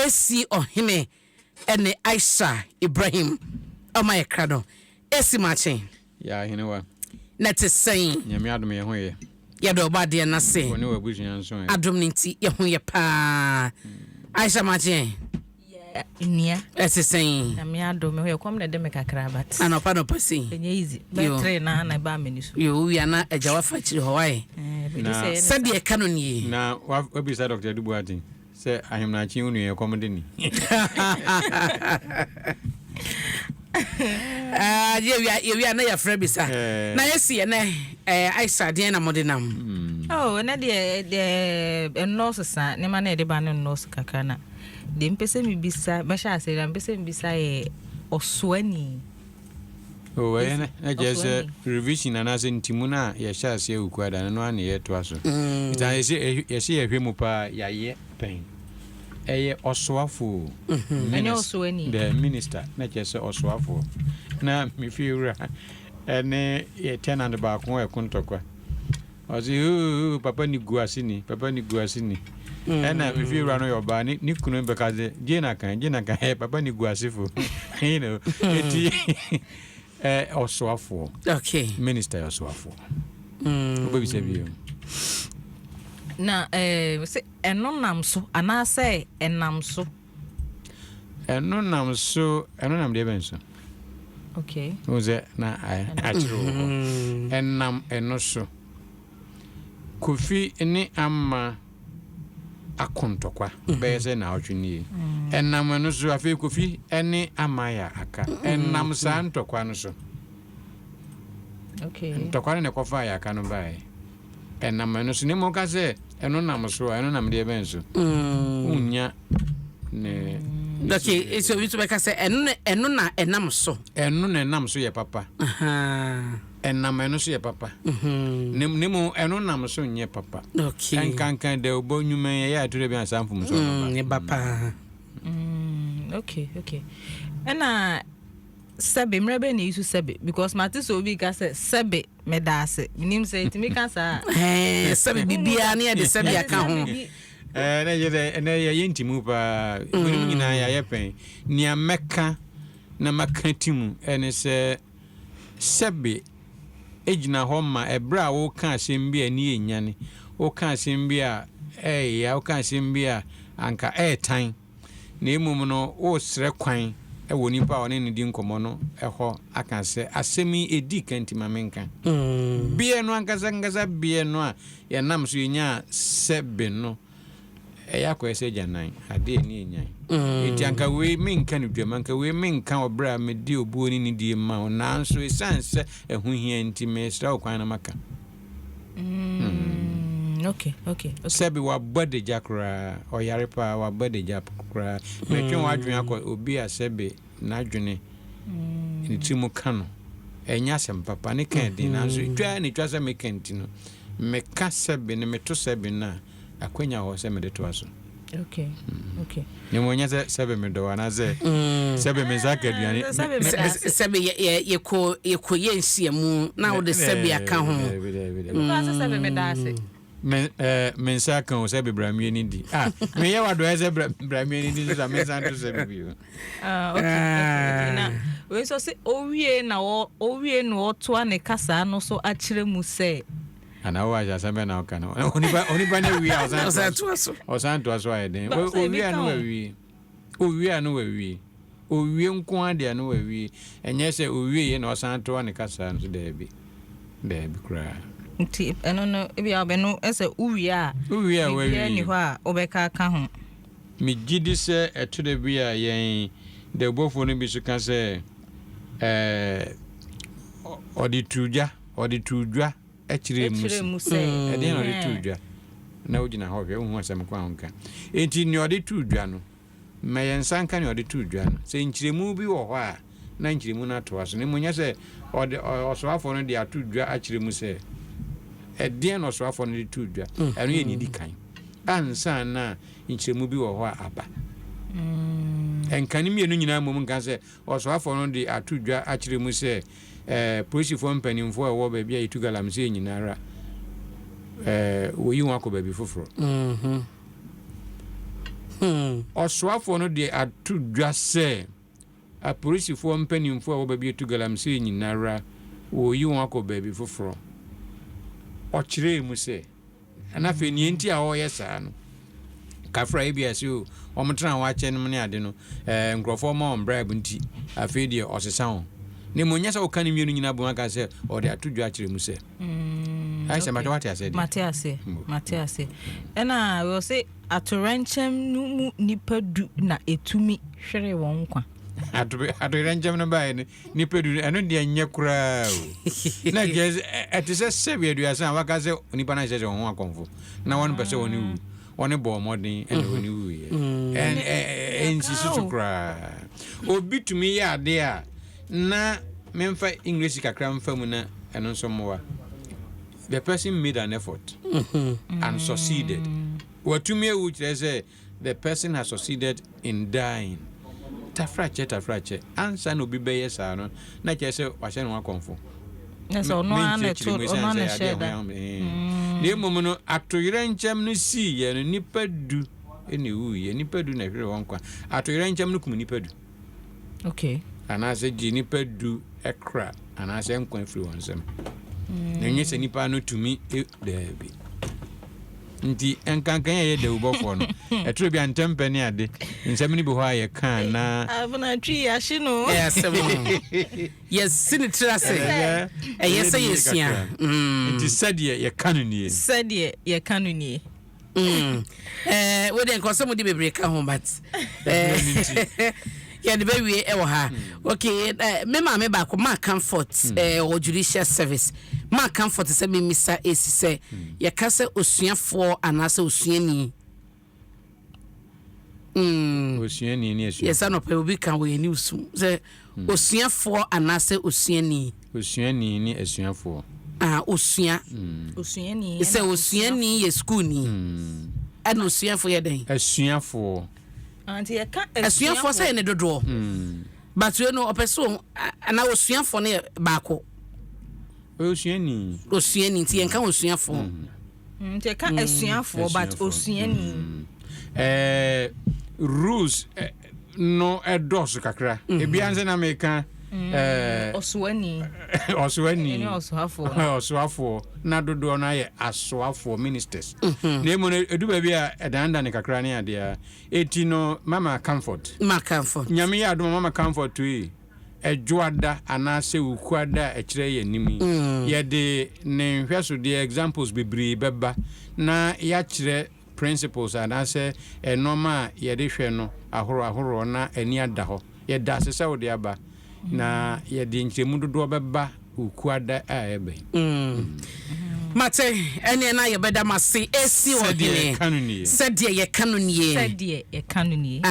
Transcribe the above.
AC Ɔhene ɛne Aisha Ibrahim ɔma yɛ kra no. AC Makye. Yɛ ahenewa. Na ɛte sɛn? Nyame adom yɛ ho yɛ. Yɛda ɔbɔ adeɛ no ase. Wo ne w'abusua nso ɛ? Adom no nti yɛ ho yɛ paa. Aisha Makye. Nua. Ɛte sɛn? Nyame adom me ho yɛ kɔm na ɛde me kakra but. Anɔpa nɔpa sei. Ɛnyɛ easy. Bɛyɛ tre na na ɛbaa m'ani so. Yo wowia na agya wafa akyiri hɔ wae. Na sɛdeɛ ɛka no nie. Na wabisa Dr. Adu Boateng sɛ ahemnakye wo nua ɛkɔm de ni. Ah, yɛwia yɛwia na yɛfrɛ bisa. Na yɛsi ɛnɛ eh, Aisha deɛn na mode nam? Oh, ɛnɛ deɛ deɛ ɛnnɔɔso saa nneɛma na yɛde ba no nnɔɔso kakra na deɛ mpɛ sɛ mebisa mɛhyɛ ase deɛ mpɛ sɛ mebisa yɛ ɔsoani. Oh, ɛyɛ na na kyerɛ sɛ revision anaasɛ ntimu no a yɛhyɛ aseɛ wɔ kuada no no ara na yɛtoa so. Nti yɛsɛ yɛsɛ yɛhwɛ mu paa yɛayɛ pɛn. Ɛyɛ ɔsoafo o. Ɛnyɛ ɔsoani. The minister na kyerɛ sɛ ɔsoafoɔ. Na me fie wura ɛne yɛ tenant baako ɛko ntɔkwa. Ɔse ooh papa ni gu ase ni, papa ni gu ase ni. Ɛna me fie wura no yɛ ɔbaa ne ne kunu bɛka sɛ gye na kan, gye na kan, ɛyɛ papa ni gu ase fo. You know, eti ɛ ɔsoafoɔ. Okay. Minister yɛ ɔsoafoɔ. Wobɛbisa bio. Na ɛɛ sɛ ɛno nam so anaasɛ ɛnam so. Ɛno nam so, ɛno nam deɛ bɛn so? Okay. Wohu sɛ na akyerɛ wɔ hɔ. Ɛnam ɛno so. Kofi ne Ama ako ntɔkwa bɛyɛ sɛ naawɔtwe nie. Ɛnam ɛno so, afei Kofi ne Ama ayɛ aka. Ɛnam saa ntɔkwa no so. Okay. Ntɔkwa no na ɛkɔfaa yɛaka no baeɛ. Ɛnam ɛno so. Na mmom woka sɛ ɛno nam so a, ɛno nam deɛ bɛn so? Wonnya ne. Okay, so obi nso bɛka sɛ ɛno na ɛno na ɛnam so. Ɛno na ɛnam so yɛ papa. Ɛnam ɛno so yɛ papa. Ne ne mu ɛno nam so nyɛ papa. Okay. Ɛnkankan dɛ wobɔ nnwuma yi ɛyɛ ato dɛ bi ansa mfomsoɔ no ba. Ne ba paa. Okay, okay. Ɛna sɛbe mmerɛ bɛn na eyi so sɛbe because mate sɛ obi ka sɛ sɛbe meda ase menim sɛ ɛtumi ka saa Ɛɛ, sɛbe biribiara ne yɛde sɛbe aka ho. Ɛɛ, na yɛ dɛ ɛnɛ yɛyɛ ntimu paa. Binom nyinaa yɛayɛ pɛn. Nea mɛka na maka ti mu ɛne sɛ sɛbe egyina hɔ ma ɛberɛ a woka asɛm bi a ani yɛ nyane, woka asɛm bi a ɛɛya, woka asɛm bi a anka ɛɛtan. na mmom no woresrɛ kwan wɔ onipa a ɔne no di nkɔmmɔ no hɔ aka sɛ, Asɛm yi, edii kan nti ma menka. Beɛ no ankasa ankasa beɛ no a yɛnam so yɛnyaa sɛ be no, ɛyɛ akɔyɛ sɛ agyanan, ade a ani nnyan. Enti anka wei menka no dwam, anka wei menka wɔ berɛ a mede obuo ne nidie ma wo, nanso ɛsiane sɛ ɛho hia nti, meresrɛ wo kwan na maka. Mm, okay, okay, okay. Sɛbi wabɔ adagya koraa, ɔyare paa, wabɔ adagya koraa. Mɛtwe mm. w'adwene akɔ obi a sɛbi n'adwene mm. ne tiri mu ka no. Ɛnyɛ asɛm papa, ne ka ɛden nanso mm-hmm. twa ne twa sɛ meka nti no, meka sɛbi ne meto sɛbi no a, akwanya wɔ hɔ sɛ mede toa so. Okay. Mm. Okay. Ne mo nyɛ sɛ sɛbe medɔ wo anaasɛ mm. sɛbe me nsa ka aduane. Sɛbe yɛkɔ yɛkɔ yɛ nhyiamu na wode sɛbe aka ho. Sɛbe meda ase. Me eh, me nsa ka o sɛbe bra mmie ne di. Ah, meyɛ wadɔɛ sɛ bra bra mmie ne di nso sa me nsa nto sɛbe bio. Ah, okay, okay, okay. Na wei nso sɛ owie na owie na ɔtoa ne kasa no so akyerɛ mu sɛ Ana wo ahyɛ asɛm bɛn na woka no? Onipa onipa no awie a ɔsan toa so. Ɔsan toa so ayɛ den. Owie a no wawie. Owie a no wawie. Owie nko ara deɛ no wawie. Ɛnyɛ sɛ owie yɛ na ɔsan toa ne kasa no so daabi. Daabi koraa. Nti ɛno no ebi a ɔbɛno ɛsɛ wowie a. Wowie a wawie. Biribiara ni hɔ a wobɛka aka ho. Megye di sɛ ɛto da bi a yɛn dawubɔfoɔ no bi nso ka sɛ ɛɛ ɔde too dwa, ɔde too dwa. kyerɛɛ mu se, Ɛdeɛn na ɔde too dwa? Na wogyina hɔ hwɛ, wonhu asɛm ko a ɔnka. Enti nea ɔde too dwa no, ma yɛn nsa nka nea ɔde too dwa no. Sɛ nkyerɛmu bi wɔ hɔ a, na nkyerɛmu no atoa so. Na mmom nyɛ sɛ ɔde, ɔsoafoɔ no de ato dwa akyerɛ mu sɛ, ɛdeɛn na ɔsoafoɔ no de too dwa? Ɛno yɛ nea ɛdi kan, ansa na nkyerɛmu bi wɔ hɔ a aba. Ɛnka ne mmienu nyinaa mmom nka sɛ ɔsoafoɔ no de ato dwa akyerɛ mu sɛ, Eh, polisifoɔ mpanimfoɔ a ɛwɔ baabi a yɛtu galamsey nyina ara, eh, wɔyi wɔn akɔ baabi foforɔ. Ɔsoafoɔ no de ato dwa sɛ apolisifoɔ mpanimfoɔ a ɛwɔ baabi a ɛtu galamsey nyinara wɔreyi wɔn akɔ baabi foforɔ. Ɔkyerɛɛ mu sɛ, na afei nea nti a ɔreyɛ saa no, kafra ebi a ɛsɛ o, wɔn tena hɔ akyɛ nom ne ade no, nkurɔfoɔ ma wɔn bribe nti, afei deɛ ɔsesa wɔn. Na mmom nyɛ sɛ woka ne mmienu nyinaa bom aka sɛ ɔde ato dwa akyerɛ mu sɛ. Ayɛ sɛ mate wate aseɛ deɛ. Mate aseɛ, mate aseɛ. Ɛna wɔ se atoyerɛnkyɛm no mu nnipa du na ɛtumi hwere wɔn nkwa. Atoyerɛnkyɛm no baeɛ no, nnipa du no, ɛno deɛ nyɛ koraa o. Na kyerɛ sɛ, ɛte sɛ sɛbi 30 a waka sɛ nnipa no ahyɛ sɛ wɔn ho akɔmfo na wɔn pɛ sɛ wɔn wu. Wɔn bɔɔ mmɔden ɛna wɔn wuiɛ. Ɛnsisi so koraa. Obi tumi yɛ adeɛ a na memfa English kakra mfa mu na ɛno nso mmoa. The person made an effort and succeeded. Watumi awu kyerɛ sɛ the person has succeeded in dying. Tafrakyɛ tafrakyɛ ansa na obi bɛyɛ saa no na kyerɛ sɛ wahyɛ ne ho akɔmfo. Na sɛ ɔno ara na ɛto ɔno ara na ɛhyɛ da. Na mmom no atoyerɛnkyɛm no siiɛ no nnipa 10 ɛna ɛwuiɛ, nnipa 10 na ɛhwere wɔn nkwa. Atoyerɛnkyɛm no kum nnipa 10. Anaasɛ gye nnipa 10 ɛkra anaasɛ nkwa firi wɔn nsam. Na ɛnyɛ sɛ nnipa no tumi daabi. Nti nkankan a yɛ dawubɔfoɔ no ɛtoro bi a ntɛmpɛ ne ade nsɛm no bi hɔ a yɛka na Abena twi yɛahye no. Ɛyɛ asɛm o. Yɛsi ne tiri ase. Ɛyɛ sɛ yɛsua. Nti sɛdeɛ yɛka no nie. Sɛdeɛ yɛka no nie. Wei deɛ nka ɔsɛ mo de bebree ka ho, but yɛde bɛwie ɛwɔ ha. Okay, me maame baako ma Comfort wɔ Judicial Service ma Comfort sɛ memisa esi sɛ yɛka sɛ osuafoɔ anaasɛ osuani. Osuani ne asuafoɔ. Yɛsɛ nɔpɛ obi ka wɔ yɛn news mu sɛ osuafoɔ anaasɛ osuani. Osuani ne asuafoɔ. Ah, osua. Osuani. Sɛ osuani yɛ sukuuni. Ɛna osuafoɔ yɛ dɛn? Asuafoɔ. Nti yɛka asuafoɔ sɛ yɛ ne dodoɔ. But wei no ɔpɛ so anaa osuafoɔ no yɛ baako. Osuani. Osuani nti yɛnka osuafoɔ. Nti yɛka asuafoɔ but osuani. Rules no ɛdɔɔso kakra. Ebi ansa na meka. Ɔsoani. Ɔsoani. Ɛne ɔsoafoɔ. Ɔsoafoɔ na dodoɔ no ayɛ asoafoɔ, ministers. Na emu no edu baabi a ɛdanedane kakra ne adeɛ a eti no Mama Comfort. Ma Comfort. Nyame yɛ adom Mama Comfort yi ɛdwoada anaasɛ wukuada a ɛkyerɛ yɛn anim yi. Yɛde ne nhwɛsodeɛ examples bebree bɛba na yɛakyerɛ principles anaasɛ nneɛma a yɛde hwɛ no ahorow ahorow na ani ada hɔ. Yɛda ase sɛ wode aba na yɛde nkyerɛmu dodoɔ bɛba wukuada a ɛbɛn. Mate, ɛneɛ na yɛbɛda mo ase esi wɔ Sɛdeɛ hene. yɛka no nie. Sɛdeɛ yɛka no nie. Sɛdeɛ yɛka no nie.